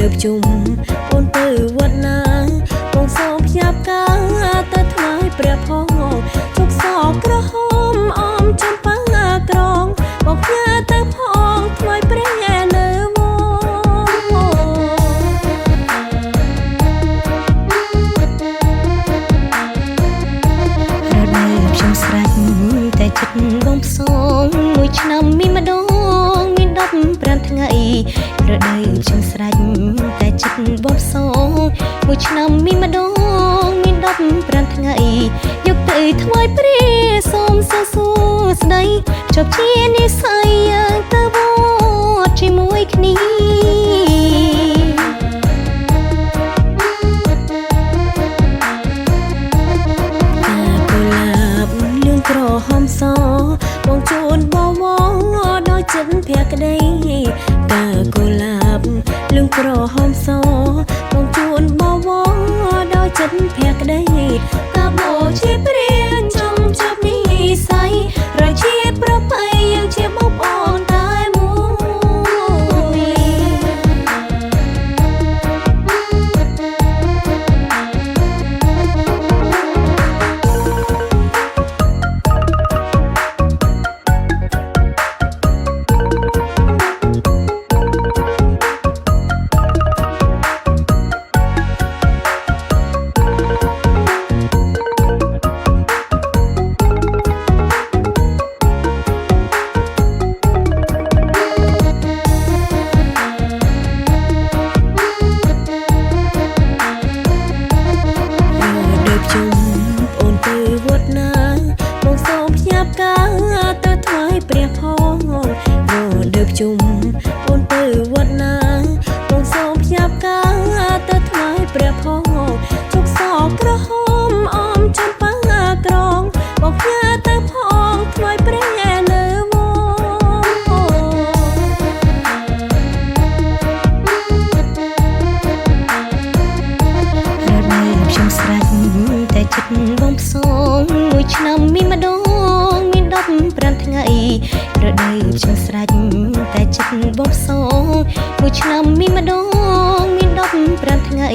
ដូវជុំអូនទៅវត្តណាបងសូមផ្ញើផ្កាទៅថ្វាយព្រះផងជោគសក្រហមអមចំប៉ាក្រងបងផ្ញើទៅផងថ្វាយព្រះនៅវ រដូវខ្ញុំស្រេចតែចិត្តបងផ្សងមួយឆ្នាំមានម្ដងមាន15ថ្ងៃរដូវខ្ញុំស្រេចតែចិត្តបងផ្សងមួយឆ្នាំមានម្ដងមាន15ថ្ងៃយកទៅថ្វាយព្រះសូមសួស្ដីជប់ជានិស័យយើងទៅវត្តជាមួយគ្នា កាកុលាបលឿងក្រហមសបងជូនបវរដោយចិត្តភក្តីកាកុលាបលឿងក្រហមសបងជូនបវរដោយចិត្តភក្តីកាបូជាព្រះចង់ជប់និស័យរជាតិប្រពៃយើងជាបងប្អូនតែមួយ រដូវជុំអូនទៅវត្តណាបងសូមផ្ញើផ្កាទៅថ្វាយព្រះផងរដូវជុំអូនទៅវត្តណាបងសូមផ្ញើផ្កាទៅថ្វាយព្រះផងជោគសក្រហមអមចំប៉ាក្រងបងផ្ញើទៅផងថ្វាយព្រះនៅវ រដូវខ្ញុំស្រេចតែចិត្តបងផ្សងមួយឆ្នាំមានម្ដងមាន15ថ្ងៃរដូវខ្ញុំស្រេចតែចិត្តបងផ្សងមួយឆ្នាំមានម្ដងមាន15ថ្ងៃ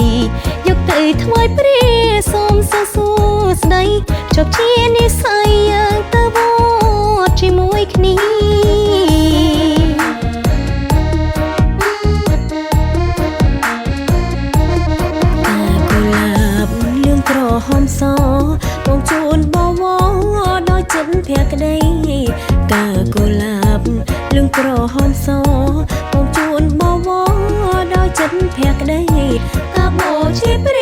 យកទៅថ្វាយព្រះសូមសួស្ដីជប់ជានិស័យយើងទៅវត្តជាមួយគ្នា កាកុលាបលឿងក្រហមសបងជូនបវរដោយចិត្តភក្តីកាកុលាបលឿងក្រហមសបងជូនបវរដោយចិត្តភក្តីកាបូជាព្រះ